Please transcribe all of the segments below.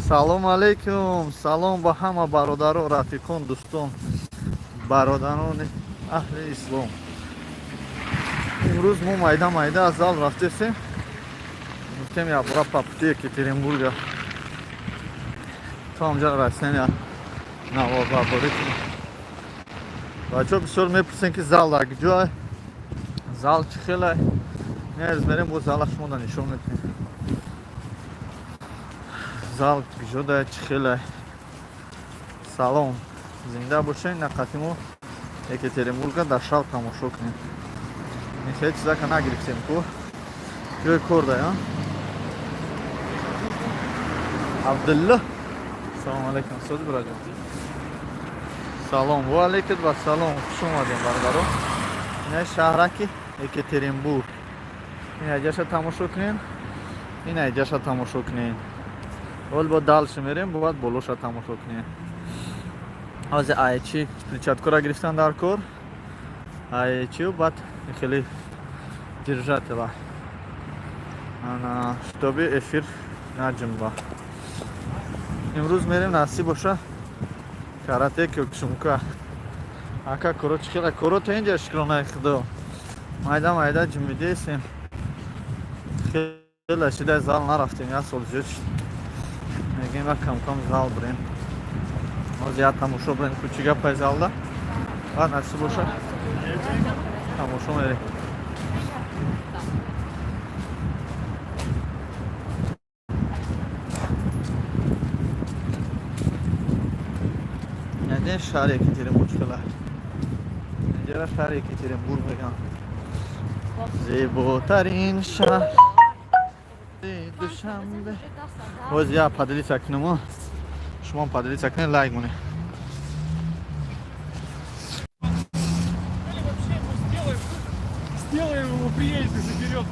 Салом алейкум, салом ба ҳама бародаро, рафиқон, дӯстон, бародарони аҳли ислом. Имрӯз мо майда майда аз зал рафтесем, гуфтем якбора по пути Екатеринбурга то ҳамҷа расем, я наворбардорӣ кунем. Бачаҳо бисёр мепурсем, ки зал дар куҷоа, зал чӣ хелай. Нерз мерем, бо зала шумода нишон метиҳем, зал куҷода, чӣ хелай. Салом, зинда бошед. Нақати мо Екатеринбурга дар шав тамошо кунем. Хеле чизака нагирифтем ку, ҷои кор да. Абдулло, салом алейкум. Сози бираҷон, салом. Ва алейкум вассалом, хуш омадем, бародаро. Ина шаҳраки Екатеринбург. Ин аҷаша тамошо кунем, ин аҷаша тамошо кунем. Ҳол бо дальше мерем, бояд болоша тамошо кунем. Ҳозир айчи перчаткора гирифтан дар кор, айчиу баъд хеле держателя ана, чтобы эфир наҷумба. Имрӯз мерем, насиб боша, карате кёкушинкай. Ака, коро чӣ хела? Коро то инҷа, шукронаи худо, майда майда ҷумидесем. Хела шида зал нарафтем, як сол зиёд шуд. Мегӯем, як камкам зал бирем. Ҳозир як тамошо бирем, ку чӣ гапай залда, баъд насиб боша тамошо мерем. Инҷа шаҳри Екатеринбург хела. Инҷара шаҳри Екатеринбург мегӯям, зеботарин шаҳр Душанбе. Боз я поделиться кунему, шумо поделиться кунед, лайк монед. Или вообще ему сделаем, сделаем ему, приедет и заберет.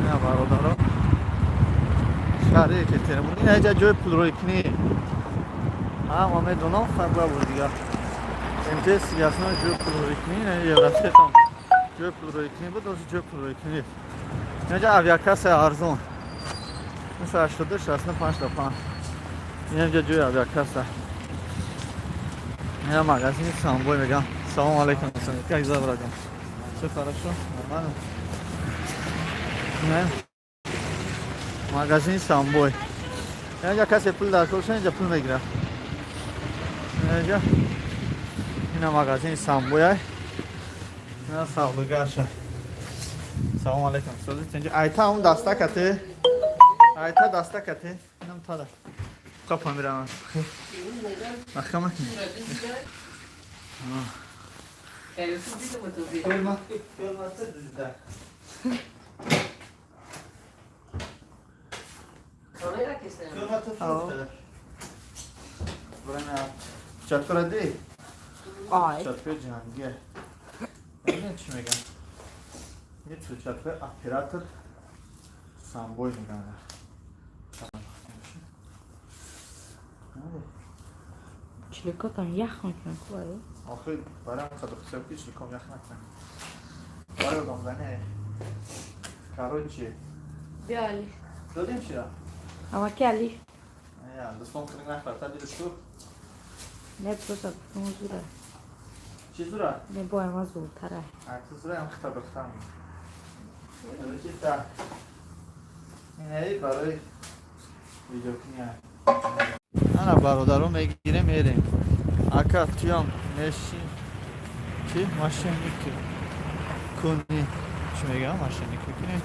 На, бародаро, шаҳри Екатеринбург. Ин аҷа ҷои пулрӯйкунӣ, ҳама медонам. Хабар буд дигар, МТС ясно ҷои пулрӯйкунӣ, Евросетам ҷои пулрӯйкунӣ буд, ҳозир ҷои пулрӯйкунӣ. Инаҷа авиакасса арзон, 82 65 та 5. Инаҷа ҷои авиакасса. Ина магазини Самбой мегам. Салом алейкум, как дела, братан? Все хорошо, нормально? Не, магазини Самбой. Инҷа касе пул дар кор, инҷа пул мегирад. Инҷа ина магазини Самбой ай, ина савдогарша. Салом алейкум, созит? Инҷа айта ҳамун даста кате, айта даста кате, инам тада қапа миравам. Ахама. É, eu subi no motorzinho. Фирма дизда. Não. Чаткора ди? Ай. Чаткои ҷангия. Намедонам чӣ мегам. Ин чаткои оператор Самбой меган. Чиликотон ях мекунад, кубай. Охи, барам қадр ҳисоб ки чиликом ях накунад. Барои одамзане. Короче, Бیا Али. додем чира? Амаки Али. Я, дӯстон, хеле нахӯрд, та дидиш ку? Не, просто гуфтам зура. Чӣ зура? Не, бо ама зудтара. А, ту зура ям хита бихтам. Короче, так. Инаи барои видеокунӣ. Ана, бародаро, мегирем, мерем. Ака, туям мешин. Чӣ? Мошенник кунӣ. Чӣ мегам? Мошенник кунӣ.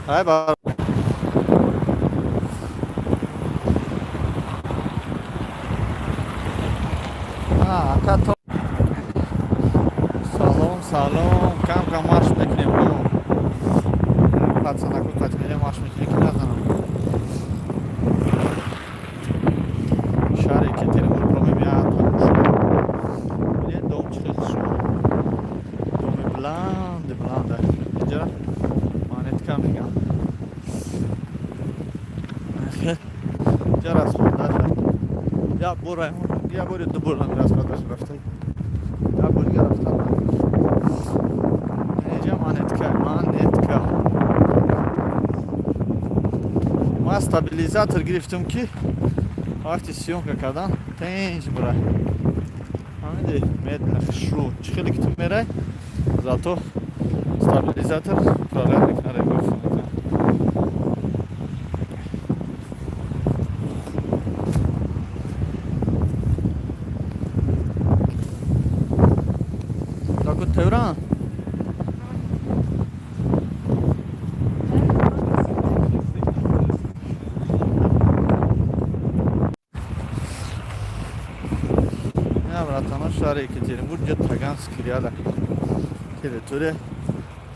Ай бар. А, ака то. Салом, салом. Кам кам марш мекунем. Пацанаку қат мерем, марш мекунем, ки назанам. Шаҳри Екатеринбург меяд тамошо. Бинед, дом чӣ хел шуд. Доми баланд баланда. Инҷа монетка мегам. Инҷа расходаша. Як бор, як бор ё ду бор ҳам расходаша рафта. Як бор дига рафтам. Ман стабилизатор гирифтам, ки вақти съёмка кардан тинч бура. Фаҳмиди? Медленно, хушрӯ. Чӣ хеле ки ту мерай, зато стабилизатор управлять мекунад, регулировка мекунад. Таку Тевран. Не, братано, шаҳри Екатеринбург ҷо Таганский ряда. Территория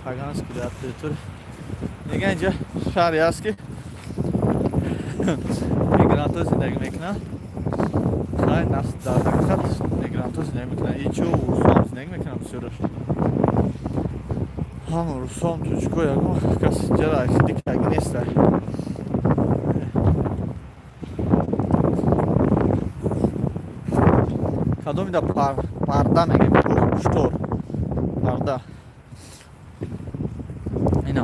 Таганский ряд территория. Меган, инҷа шаҳре аст, ки мигрантҳо зиндагӣ мекунанд. Хай, нас дар ҳақиқат мигрантҳо зиндагӣ мекунанд. Ичо урусҳоам зиндагӣ мекунанд бисёраш. Ҳам русҳоам, тоҷико, ягон кас ҷара дикаги неста. Кадомида парда мегем, штор, парда. Ина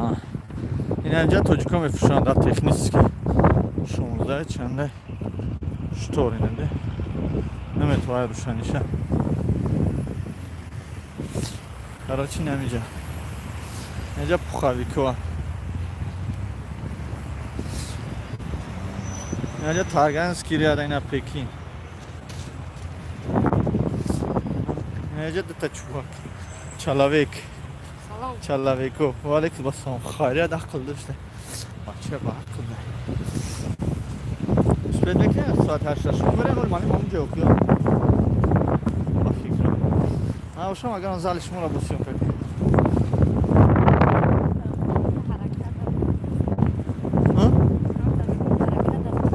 ина инҷа тоҷико мефурӯшанд дар Технический 16 чанда штор инаде наметавонад рӯшаниша. Короче, намиҷа инҷа пуховикоа, инҷа Таганский ряд, ина Пекин. Инҷа дута чувак, человек. Салом. Человеку. Ва алейкум ассалом. Хайрият, ақл дошта. Бача ба ақл да. Успеть мекунем соат 8 шумо мерем, вале малим ҳамон ҷо кӯ. Ба фикрам. Ман бошам, агар он зали шуморо бо съёмка кунем. Ҳаракат. Ҳа? Ҳаракат.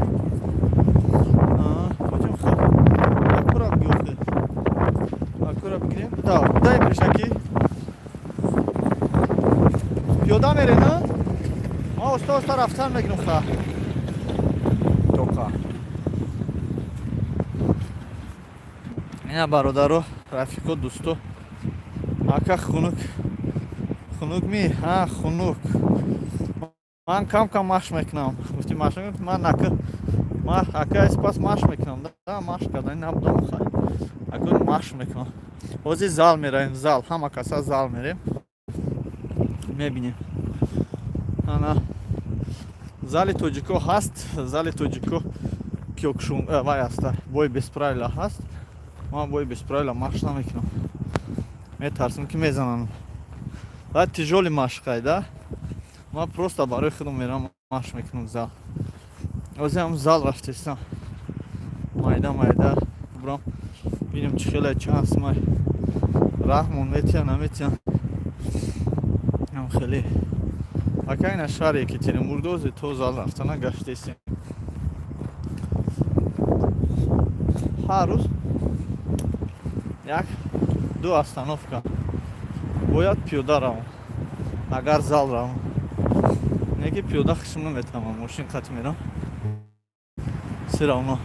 А, потом хоб. Акура бигирем. Акура бигирем. Да, дай пешаки. Пиёда мерем, а? Ма оста оста рафтан мегирем ха. Тоқа. Ина, бародаро, рафиқо, дӯсто. Ака, хунук. Хунук ми? Ҳа, хунук. Ман кам кам машқ мекунам. Гуфти машқ мекунам, ман ака ма ака спас машқ мекунам. Да, машқ кардан набудам хай. Акун машқ мекунам. Ҳозир зал меравем, зал. Ҳама каса зал мерем. Мебинем. Ана зали тоҷико ҳаст, зали тоҷико кёкшун вай аста. Бой без правила ҳаст. Ман бой без правила машқ намекунам. Метарсам, ки мезанам. Баъд тяжёлый машқай, да? Ман просто барои худам мерам, машқ мекунам зал. Ҳозир ҳам зал рафтестам. Майда майда бурам, бинем чӣ хеле, чанд сумай раҳмон метиҳан, наметиҳан. Ҳам хеле. Ака, ина шаҳри Екатеринбург дози то зал рафтана гаштесем. Ҳар рӯз як ду остановка бояд пиёда равам, агар зал равам. Не ки пиёда хишм наметавонам, мошин қати мерам. Всё равно.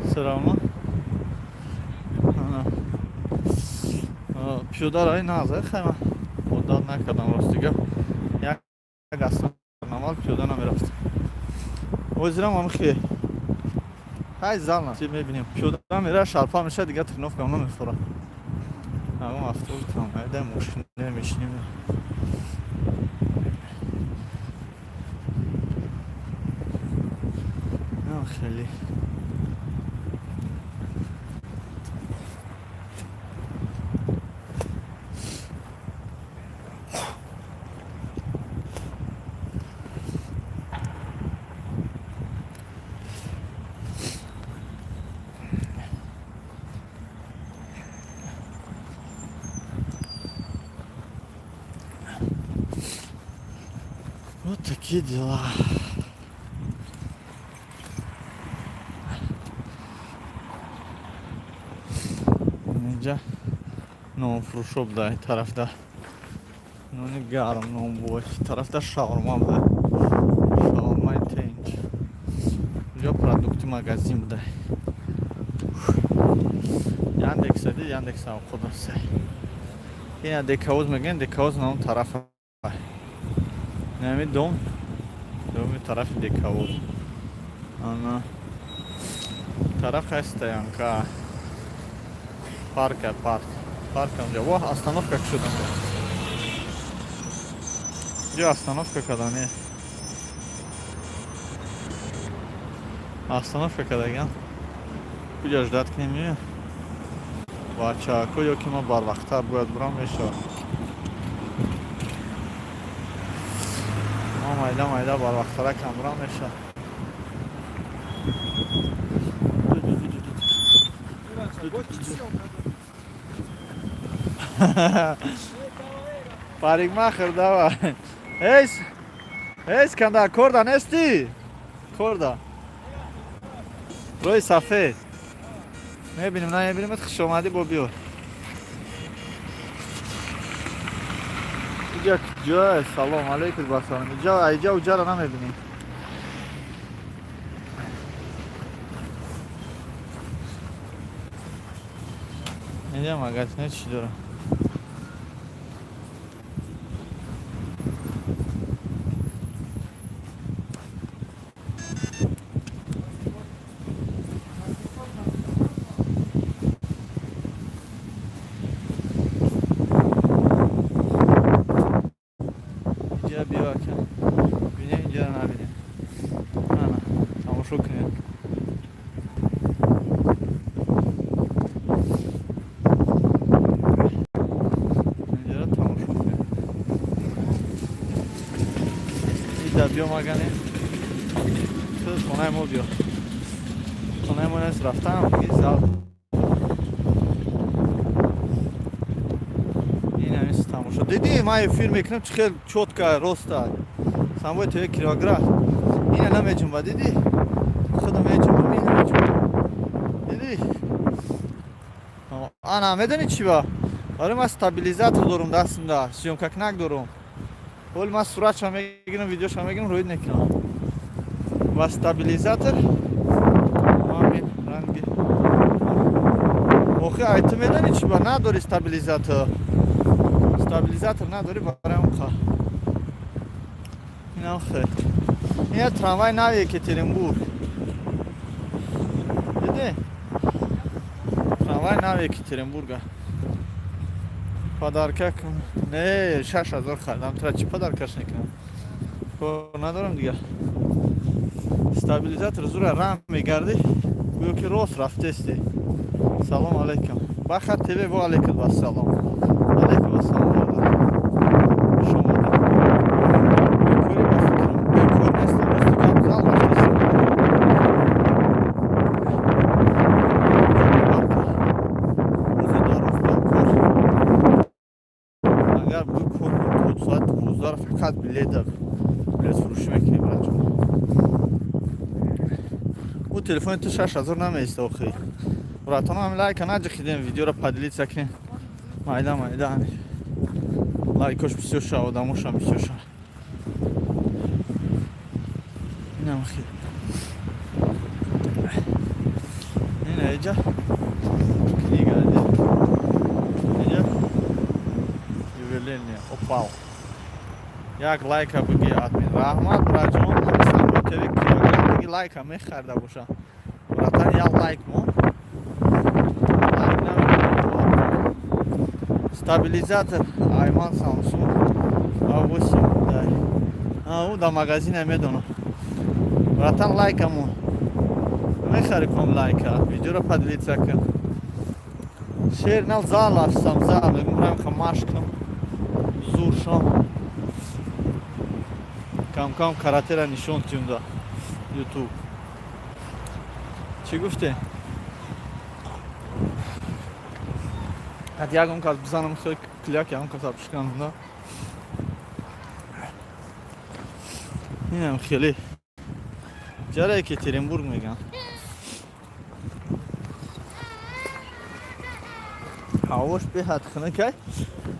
Всё равно. Ана. Пиёда рави наза, хай, ман одат накардам, рости гап. Як остановка пиёда намерафтам. Ҳозирам ҳам хе. Хай, зал на. Мебинем. Пиёда мера, шарпа меша, дигар тренировкам намефора. Ягон автобус там, айда мошин мешинем. Хеле. Вот такие дела. Инҷа нонфурӯшо буда, ин тарафда нони гарм, нонбой, тарафда шаурма буда, шаурмаи тенч. Инҷо продукты магазин буда. Яндекса ди, Яндекс авқот аст. Ина ДКОз мегӯянд, ДКОз на он тараф. Инами дом, доми тарафи ДКОз. Ана тараф ҳаст стоянка. Парка, парк. Парк онҷа. Во, остановка шудам. Ҷо остановка кардани. Остановка кардаган. Куҷа ждать кунем? Бачако ё ки ман барвақттар бояд бурам мешавад. Ма майда майда барвақттара кам бурам мешавад. Парикмахер, давай. Эй, эй, Искандар, корда нести? Корда. Рӯи сафед. Мебинем, на мебинем, хуш омадӣ, бо биё. Иҷа куҷое? Салом алейкум ба салом. Иҷа, иҷа уҷаро намебинем. Инҷа магазине чӣ дорам? Инҷа биё ака. Бинем, инҷаро набинем. Ана, тамошо кунем. Инҷаро тамошо кунем. Ида биё магане. Ту хонаи мо биё. Хонаи мо нест рафтам, диги зал. Ин ҳамин тамошо. Дидӣ, ман эфир мекунам, чӣ хел чётко роста. Самбои ТВ Кировоград. Ина намеҷунба, дидӣ? Худам меҷунбам, ина меҷунба. Дидӣ? Ана, медонӣ чӣ ба? Барои ман стабилизатор дорум дастимда, съёмкакнак дорум. Ҳоли ман суратшам мегирам, видеошам мегирам, рӯид мекунам. Ва стабилизатор ҳамин ранги. Охи, ай ту медонӣ чӣ ба? Надори стабилизатор. Стабилизатор надори барои он қа. Инам хел. Ин як трамвай нави Екатеринбург. Дидӣ? Трамвай нави Екатеринбурга. Подарка кун. Не, 6000 харидам. Тура чӣ подаркаш мекунам? Кор надорам дигар. Стабилизатор зура рам мегардӣ, гӯё ки рост рафтести. Салом алейкум. Бахат ТВ, ва алейкум вассалом. Алейкум вассалом, бародар. Хуш омадед. Бекорӣ ба фикрам. Бекор нестам, рости гап зал рафтестам. Рӯзи дар рӯз ба кор. Агар бу кор то соат 12 фақат билет фурӯшӣ мекунӣ, браҷон. Ӯ телефони ту 6000 намеиста охи. Братон, ҳам лайка наҷихидем, видеоро поделиться кунем. Майда майда ҳами. Лайкош бисёр шава, одамошам бисёр шава. Инам хел. Ина иҷа книга иҷа. Иҷа ювелирный опал. Як лайка биги, админ. Раҳмат, браҷон. Самбо ТВ Килограмм диги лайка мехарда боша. Братан, як лайк мо. Лайк намекунем. Стабилизатор Айман Samsung A8 дай. А, ӯ дар магазине медонам. Братан, лайкамо. Мехари ком лайка. Видеоро поделиться кун. Шер нал зал рафтам, зал. Мегум рам ха машқ кунам. Зур шам. Кам кам каратера нишон тюм да Ютуб. Чӣ гуфте? Ҳад ягон кас бизанам, хел кляк ягон кас бишканам да. Инам хеле. Ҷара Екатеринбург меган. Ҳавош беҳад хунукай.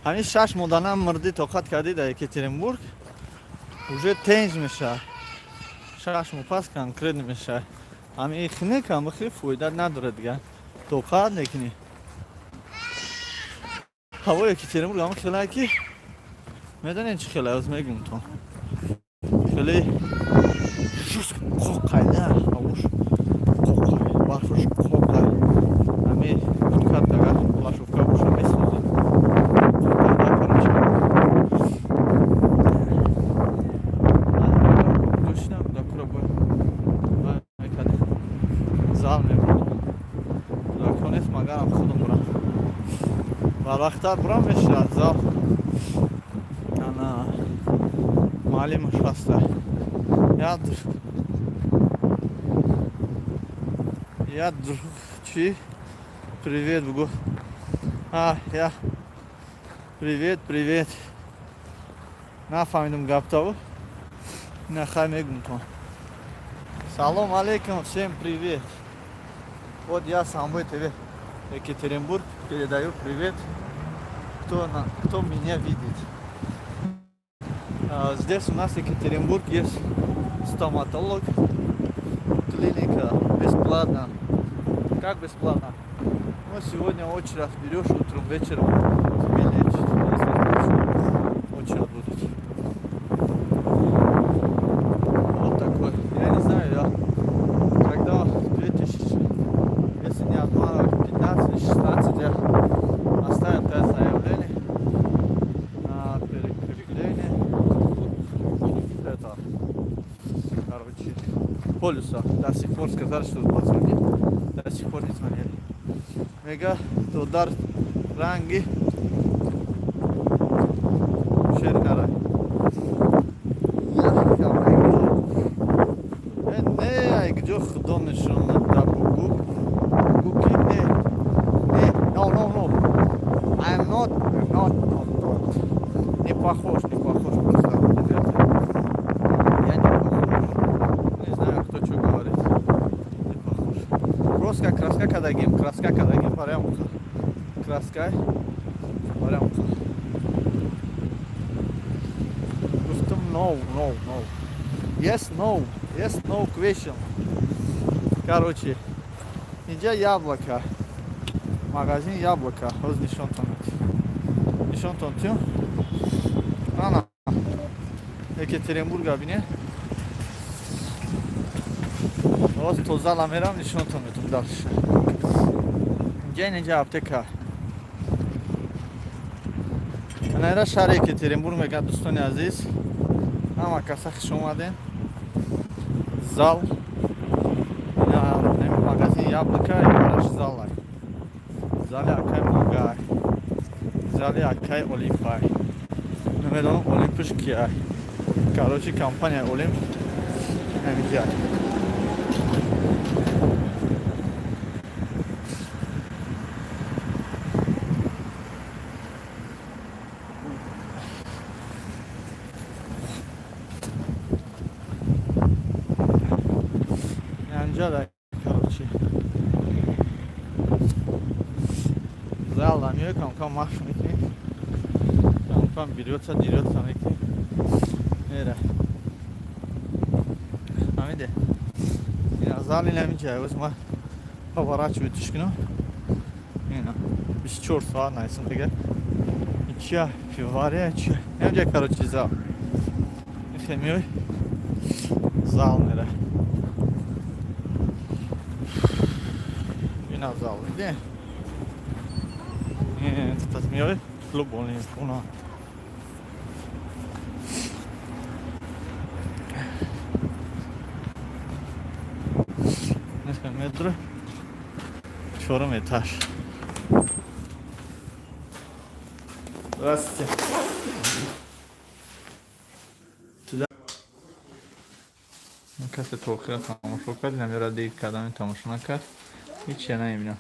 Ҳамин 6 моҳ данам мирдӣ тоқат кардӣ дар Екатеринбург. Уже тенҷ мешавад. 6 моҳ пас конкретно мешавад. Ҳамин хунук ҳам хеле фоида надорад дигар. Тоқат мекунӣ. Ҳавои Екатеринбург ҳама хелае ки медонед чӣ хелае, оз мегумтон. Хеле жёстко қоқайда, ҳавош қоқай, барфаш қоқай. Ҳами курткат агар плащовка боша, месӯзад. Қоқайда, короче. Гӯшинам кӯдакуро бояд мекардем. Зал мебурдам. Кӯдакҳо нест, магарам худам бурам. Барвақттар бурам, мешавад зал. Ана муаллимаш ҳаста. Я друг чӣ? Привет бугу. А, я привет, привет. Нафаҳмидам гаптаву. Нахай мегумтон. Салом алейкум, всем привет. Вот я Самбой ТВ Екатеринбург передаю привет, кто меня видит. А, здесь у нас в Екатеринбург есть стоматолог, клиника бесплатно. Как бесплатно? Ну, сегодня очередь берешь утром, вечером тебе лечат. Если хочешь, очередь будет. Вот такой. Я не знаю, я когда в 2000, если не обманывать, 15 16 я оставил 5 заявлений на перекрепление это, короче, полюса. До сих пор сказали, что позвонить. До сих пор не звонили. Мега додар ранги шеринарай. Не, ай где худо нишон да бугу. Бугу ки не. Не, no, no, no. I'm not, I'm not, not, not. Не похож, не похож просто, ребята. Я не похож. Не знаю, кто что говорит. Не похож. Просто краска кадагим, краска кадагим, барям краска. Барям. Гуфтум no, no, no. Yes, no. Yes, no question. Короче, инҷа Яблоко. Магазин Яблоко. Ҳоз нишонтон медиҳам. Нишонтон тиём. Ана. Екатеринбурга бинед. Ҳоз то зала мерам, нишонтон медиҳам дальше. Инҷа инҷа аптека. Ана шаҳри Екатеринбург мегӯяд, дӯстони азиз. Ҳама каса хуш омадем. Зал. Ина магазин Яблоко, бараш залай. Зали акай Могай. Зали акай Олимпай. Намедонам, Олимпиш кияй. Короче, компания Олимп ҳаминҷа. Янҷа да, короче. Зал да миёй, кам-кам машқ мекунӣ. Кам-кам берётся, дерётся мекунӣ. Мера. Фаҳмиде? Ина зал ина ҳаминҷа. Оз ма поворачивать кунам. Ина 24 соат найсам дига. Ича пивовария чия. Ҳаминҷа, короче, зал. Ихе миёй. Зал мера. Ина зал, виде? Тут миёй клуб Олимп. Уна. Несколько метров. Чорум этаж. Здравствуйте. Туда. Касе то охира тамошо кард, намера дид кардами тамошо накард. Ҳеч я намебинам.